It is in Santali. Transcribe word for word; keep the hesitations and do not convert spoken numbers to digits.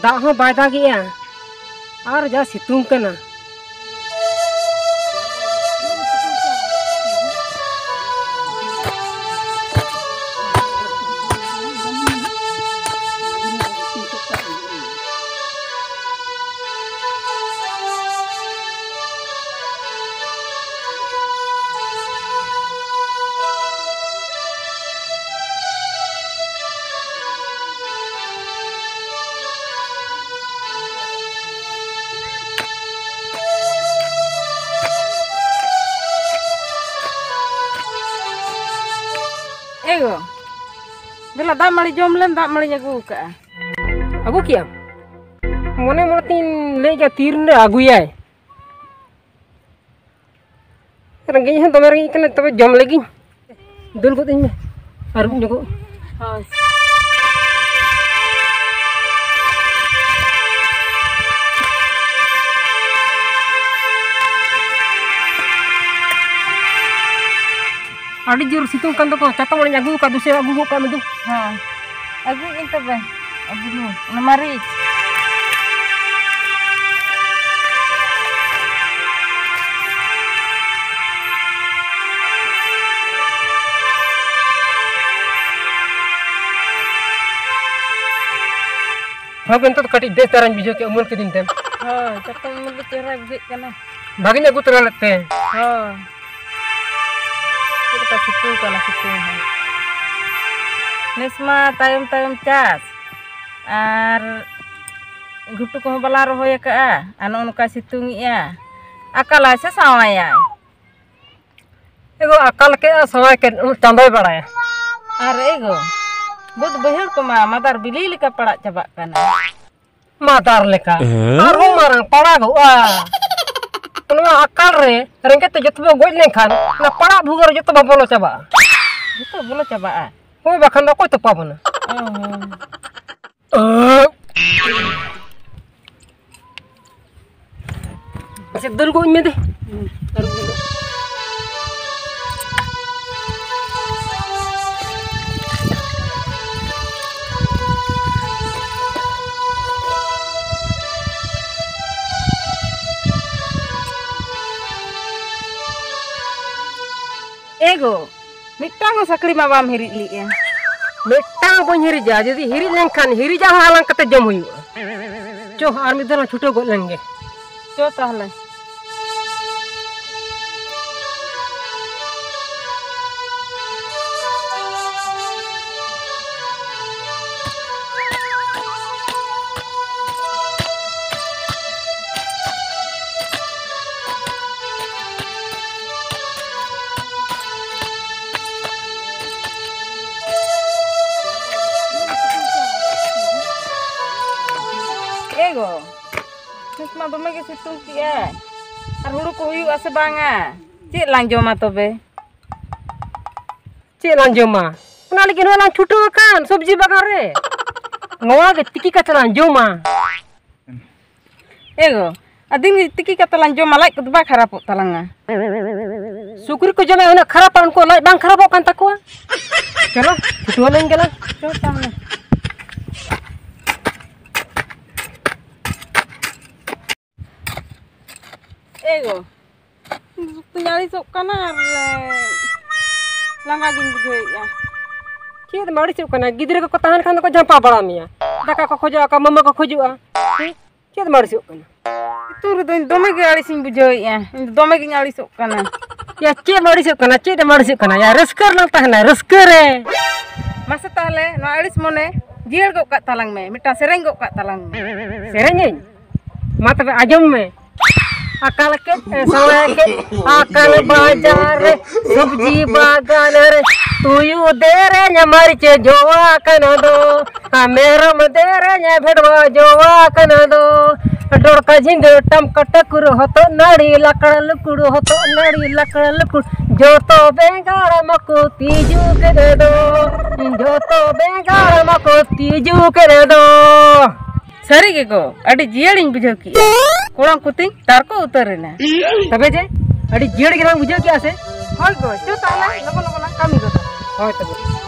ᱫᱟᱜ ᱦᱚᱸ ᱵᱟᱭ ᱫᱟᱜᱮᱜᱼᱟ, ᱟᱨ ᱡᱟ ᱥᱤᱛᱩᱝ ᱠᱟᱱᱟ᱾ ᱮ ᱜᱚ, ᱫᱮᱞᱟ ᱫᱟᱜ ᱢᱟᱹᱲᱤ ᱡᱚᱢ ᱞᱮᱢ, ᱫᱟᱜ ᱢᱟᱹᱲᱤᱧ ᱟᱹᱜᱩ ᱟᱠᱟᱫᱼᱟ᱾ ᱟᱹᱜᱩ ᱠᱮᱜᱼᱟᱢ? ᱢᱚᱱᱮ ᱢᱚᱱᱮ ᱛᱤᱧ ᱞᱟᱹᱭᱮᱫᱼᱟ, ᱛᱤᱨᱮ ᱟᱹᱜᱩᱭᱟᱭ᱾ ᱨᱮᱸᱜᱮᱡ ᱦᱚᱸ ᱫᱚᱢᱮ ᱨᱮᱸᱜᱮᱡ ᱠᱟᱱᱟ, ᱛᱚᱵᱮ ᱡᱚᱢ ᱞᱟᱹᱜᱤᱫ ᱫᱩᱞ ᱜᱚᱫ ᱟᱹᱧ ᱢᱮ, ᱟᱹᱨᱩᱵ ᱧᱚᱜᱚᱜ᱾ ᱦᱳᱭ᱾ ᱟᱹᱰᱤ ᱡᱳᱨ ᱥᱤᱛᱩᱝ ᱠᱟᱱ ᱫᱚᱠᱚ, ᱪᱟᱛᱚᱢ ᱚᱲᱮᱡ ᱟᱹᱜᱩ ᱟᱠᱟᱫ ᱫᱚ ᱥᱮ ᱟᱹᱜᱩ ᱜᱚᱫ ᱠᱟᱜ ᱢᱮ ᱫᱩ᱾ ᱦᱮᱸ, ᱟᱹᱜᱩᱭᱮᱫ ᱟᱹᱧ ᱛᱚᱵᱮ᱾ ᱟᱹᱜᱩ ᱫᱚ, ᱚᱱᱟ ᱢᱟᱹᱨᱤᱪ᱾ ᱦᱳᱭ, ᱱᱤᱛᱚᱜ ᱫᱚ ᱠᱟᱹᱴᱤᱡ ᱵᱮᱥ ᱫᱷᱟᱨᱟᱧ ᱵᱩᱡᱷᱟᱹᱣ ᱠᱮᱫ, ᱩᱢᱩᱞ ᱠᱤᱫᱤᱧ ᱛᱮ᱾ ᱦᱳᱭ, ᱪᱟᱛᱚᱢ ᱩᱢᱩᱞ ᱫᱚ ᱪᱮᱦᱨᱟ ᱵᱩᱡᱷᱟᱹᱜ ᱠᱟᱱᱟ᱾ ᱵᱷᱟᱜᱤᱧ ᱟᱹᱜᱩ ᱛᱚᱨᱟ ᱞᱮᱫ ᱛᱮ᱾ ᱦᱳᱭ᱾ ᱪᱮᱫ ᱞᱮᱠᱟ ᱥᱤᱛᱩᱝ ᱠᱟᱱᱟ, ᱥᱤᱛᱩᱝ ᱦᱚᱸ᱾ ᱱᱮᱥ ᱢᱟ ᱛᱟᱭᱚᱢ ᱛᱟᱭᱚᱢ ᱪᱟᱥ, ᱟᱨ ᱜᱷᱩᱴᱩ ᱠᱚᱦᱚᱸ ᱵᱟᱞᱟ ᱨᱚᱦᱚᱭ ᱟᱠᱟᱜᱼᱟ, ᱟᱨ ᱱᱚᱜᱼᱚ ᱱᱚᱝᱠᱟ ᱥᱤᱛᱩᱝ ᱮᱜᱼᱟ᱾ ᱟᱠᱟᱞᱟᱭ ᱥᱮ ᱥᱟᱶᱟᱭᱟᱭ? ᱮᱜᱳ, ᱟᱠᱟᱞ ᱠᱮᱫᱼᱟ, ᱥᱟᱶᱟᱭ ᱠᱮᱫ, ᱩᱱᱤ ᱪᱟᱸᱫᱚᱭ ᱵᱟᱲᱟᱭᱟ᱾ ᱟᱨ ᱮᱜᱳ, ᱵᱟᱹᱫᱽ ᱵᱟᱹᱭᱦᱟᱹᱲ ᱠᱚᱢᱟ ᱢᱟᱫᱟᱨ ᱵᱤᱞᱤ ᱞᱮᱠᱟ ᱯᱟᱲᱟᱜ ᱪᱟᱵᱟᱜ ᱠᱟᱱᱟ᱾ ᱢᱟᱫᱟᱨ ᱞᱮᱠᱟ᱾ ᱦᱮᱸ? ᱟᱨᱦᱚᱸ ᱢᱟᱨᱟᱝ ᱯᱟᱲᱟᱜᱚᱜᱼᱟ᱾ ᱱᱚᱣᱟ ᱟᱠᱟᱞ ᱨᱮ ᱨᱮᱸᱜᱮᱡ ᱛᱮ ᱡᱚᱛᱚ ᱵᱚ ᱜᱚᱡ ᱞᱮᱱᱠᱷᱟᱱ, ᱚᱱᱟ ᱯᱟᱲᱟᱜ ᱵᱷᱩᱜᱟᱹᱜ ᱨᱮ ᱡᱚᱛᱚ ᱵᱚ ᱵᱚᱞᱚ ᱪᱟᱵᱟᱜᱼᱟ᱾ ᱡᱚᱛᱚ ᱵᱚᱞᱚ ᱪᱟᱵᱟᱜᱼᱟ᱾ ᱦᱳᱭ, ᱵᱟᱠᱷᱟᱱ ᱫᱚ ᱚᱠᱚᱭ ᱛᱚᱯᱟ ᱵᱚᱱᱟ? ᱚ ᱦᱚᱸ᱾ ᱟᱪᱪᱷᱟ, ᱫᱟᱹᱞ ᱠᱚ ᱤᱧ ᱢᱮ ᱫᱮ᱾ ᱦᱩᱸ, ᱟᱹᱨᱩᱵ ᱧᱚᱜᱚᱜ᱾ ᱮ ᱜᱚ, ᱢᱤᱫᱴᱟᱝ ᱦᱚᱸ ᱥᱟᱹᱠᱲᱤ ᱢᱟ ᱵᱟᱢ ᱦᱤᱨᱤᱡ ᱞᱮᱜᱼᱟ᱾ ᱢᱤᱫᱴᱟᱝ ᱵᱟᱹᱧ ᱦᱤᱨᱤᱡᱟ, ᱡᱩᱫᱤ ᱦᱤᱨᱤᱡ ᱞᱮᱱᱠᱷᱟᱱ ᱦᱤᱨᱤᱡᱟᱜ ᱦᱚᱸ ᱦᱟᱞᱟᱝ ᱠᱟᱛᱮ ᱡᱚᱢ ᱦᱩᱭᱩᱜᱼᱟ᱾ ᱪᱚ, ᱟᱨ ᱢᱤᱫ ᱫᱷᱟᱣ ᱞᱟᱝ ᱪᱷᱩᱴᱟᱹᱣ ᱜᱚᱫ ᱞᱮᱱ ᱜᱮ᱾ ᱪᱚ ᱛᱟᱦᱞᱮ᱾ ᱮ ᱜᱚ, ᱱᱤᱛ ᱢᱟ ᱫᱚᱢᱮ ᱜᱮ ᱥᱤᱛᱩᱝ ᱠᱮᱜᱼᱟᱭ᱾ ᱟᱨ ᱦᱩᱲᱩ ᱠᱚ ᱦᱩᱭᱩᱜᱼᱟ ᱥᱮ ᱵᱟᱝᱟ? ᱪᱮᱫ ᱞᱟᱝ ᱡᱚᱢᱟ ᱛᱚᱵᱮ? ᱪᱮᱫ ᱞᱟᱝ ᱡᱚᱢᱟ? ᱚᱱᱟ ᱞᱟᱹᱜᱤᱫ ᱱᱚᱜᱼᱚᱭ ᱞᱟᱝ ᱪᱷᱩᱴᱟᱹᱣ ᱟᱠᱟᱱ ᱥᱚᱵᱽᱡᱤ ᱵᱟᱜᱟᱱ ᱨᱮ᱾ ᱱᱚᱣᱟ ᱜᱮ ᱛᱤᱠᱤ ᱠᱟᱛᱮ ᱞᱟᱝ ᱡᱚᱢᱟ᱾ ᱮ ᱜᱚ, ᱟᱹᱫᱤᱱ ᱜᱮ ᱛᱤᱠᱤ ᱠᱟᱛᱮ ᱞᱟᱝ ᱡᱚᱢᱟ, ᱞᱟᱡ ᱠᱚᱫᱚ ᱵᱟᱭ ᱠᱷᱟᱨᱟᱯᱚᱜ ᱛᱟᱞᱟᱝᱟ᱾ ᱥᱩᱠᱨᱤ ᱠᱚ ᱡᱚᱢᱮᱫ ᱩᱱᱟᱹᱜ ᱠᱷᱟᱨᱟᱯᱟ, ᱩᱱᱠᱩ ᱞᱟᱡ ᱵᱟᱝ ᱠᱷᱟᱨᱟᱯᱚᱜ ᱠᱟᱱ ᱛᱟᱠᱚᱣᱟ? ᱪᱚᱞᱚ, ᱪᱷᱩᱴᱟᱹᱣ ᱞᱮᱱ ᱜᱮᱞᱟᱝ᱾ ᱪᱚ ᱛᱟᱦᱞᱮ᱾ ᱮ ᱜᱚ, ᱤᱧ ᱟᱹᱲᱤᱥᱚᱜ ᱠᱟᱱᱟ ᱟᱨ, ᱮ, ᱞᱟᱸᱜᱟ ᱜᱤᱧ ᱵᱩᱡᱷᱟᱹᱣᱮᱫᱼᱟ᱾ ᱪᱮᱫ ᱮᱢ ᱟᱹᱲᱤᱥᱚᱜ ᱠᱟᱱᱟ? ᱜᱤᱫᱽᱨᱟᱹ ᱠᱚᱠᱚ ᱛᱟᱦᱮᱱ ᱠᱷᱟᱱ ᱫᱚᱠᱚ ᱡᱷᱟᱢᱯᱟ ᱵᱟᱲᱟ ᱢᱮᱭᱟ᱾ ᱫᱟᱠᱟ ᱠᱚ ᱠᱷᱚᱡᱚᱜᱼᱟ, ᱢᱟᱢᱟ ᱠᱚ ᱠᱷᱚᱡᱚᱜᱼᱟ᱾ ᱦᱮᱸ? ᱪᱮᱫ ᱮᱢ ᱟᱹᱲᱤᱥᱚᱜ ᱠᱟᱱᱟ? ᱥᱤᱛᱩᱝ ᱨᱮᱫᱚ ᱤᱧ ᱫᱚᱢᱮ ᱜᱮ ᱟᱹᱲᱤᱥᱤᱧ ᱵᱩᱡᱷᱟᱹᱣᱮᱫᱼᱟ᱾ ᱤᱧ ᱫᱚ ᱫᱚᱢᱮ ᱜᱤᱧ ᱟᱹᱲᱤᱥᱚᱜ ᱠᱟᱱᱟ᱾ ᱭᱟ, ᱪᱮᱫ ᱮᱢ ᱟᱹᱲᱤᱥᱚᱜ ᱠᱟᱱᱟ? ᱪᱮᱫ ᱮᱢ ᱟᱹᱲᱤᱥᱚᱜ ᱠᱟᱱᱟ? ᱭᱟ, ᱨᱟᱹᱥᱠᱟᱹ ᱨᱮᱞᱟᱝ ᱛᱟᱦᱮᱱᱟ, ᱨᱟᱹᱥᱠᱟᱹ ᱨᱮ᱾ ᱢᱟᱥᱮ ᱛᱟᱦᱞᱮ, ᱱᱚᱣᱟ ᱟᱹᱲᱤᱥ ᱢᱚᱱᱮ ᱡᱤᱭᱟᱹᱲ ᱜᱚᱫ ᱠᱟᱜ ᱛᱟᱞᱟᱝ ᱢᱮ, ᱢᱤᱫᱴᱟᱝ ᱥᱮᱨᱮᱧ ᱜᱚᱫ ᱠᱟᱜ ᱛᱟᱞᱟᱝ ᱢᱮ᱾ ᱥᱮᱨᱮᱧᱟᱹᱧ? ᱢᱟ ᱛᱚᱵᱮ ᱟᱸᱡᱚᱢ ᱢᱮ᱾ ᱟᱠᱟᱞ ᱠᱮᱫ ᱮ ᱥᱚᱲᱮ ᱠᱮᱫ ᱟᱠᱟᱞ ᱵᱟᱡᱟᱨ ᱨᱮ, ᱥᱚᱵᱽᱡᱤ ᱵᱟᱜᱟᱱ ᱨᱮ, ᱛᱩᱭᱩ ᱫᱮᱨᱮᱧ ᱢᱟᱹᱨᱤᱪ ᱡᱚ ᱟᱠᱟᱱᱟ ᱫᱚ, ᱟᱨ ᱢᱮᱨᱚᱢ ᱫᱮᱨᱮᱧ ᱵᱷᱮᱰᱣᱟ ᱡᱚ ᱟᱠᱟᱱᱟ ᱫᱚ, ᱰᱚᱲᱠᱟ ᱡᱷᱤᱸᱜᱟᱹ ᱴᱟᱢᱠᱟ ᱴᱟᱹᱠᱩᱨ ᱦᱚᱛᱚᱫ ᱱᱟᱹᱲᱤ ᱞᱟᱠᱲᱟ ᱞᱩᱠᱲᱩ ᱦᱚᱛᱚᱫ ᱱᱟᱹᱲᱤ ᱞᱟᱠᱲᱟ ᱞᱩᱠᱲᱩ, ᱡᱚᱛᱚ ᱵᱮᱸᱜᱟᱲ ᱢᱟᱠᱚ ᱛᱤᱡᱩ ᱠᱮᱫᱮ ᱫᱚ, ᱡᱚᱛᱚ ᱵᱮᱸᱜᱟᱲ ᱢᱟᱠᱚ ᱛᱤᱡᱩ ᱠᱮᱫᱮ ᱫᱚ᱾ ᱥᱟᱹᱨᱤ ᱜᱮ ᱜᱚ, ᱟᱹᱰᱤ ᱡᱤᱭᱟᱹᱲᱤᱧ ᱵᱩᱡᱷᱟᱹᱣ ᱠᱮᱜᱼᱟ᱾ ᱠᱚᱲᱟᱢ ᱠᱚᱛᱤᱧ ᱛᱟᱨᱠᱚ ᱩᱛᱟᱹᱨ ᱮᱱᱟ᱾ ᱛᱚᱵᱮ ᱡᱮ ᱟᱹᱰᱤ ᱡᱤᱭᱟᱹᱲ ᱜᱮᱞᱟᱝ ᱵᱩᱡᱷᱟᱹᱣ ᱠᱮᱜᱼᱟ ᱥᱮ? ᱦᱳᱭ ᱜᱚ, ᱪᱚ ᱛᱟᱦᱞᱮ ᱞᱚᱜᱚᱱ ᱞᱚᱜᱚᱱ ᱞᱟᱝ ᱠᱟᱹᱢᱤ ᱜᱚᱫᱟ᱾ ᱦᱳᱭ ᱛᱚᱵᱮ᱾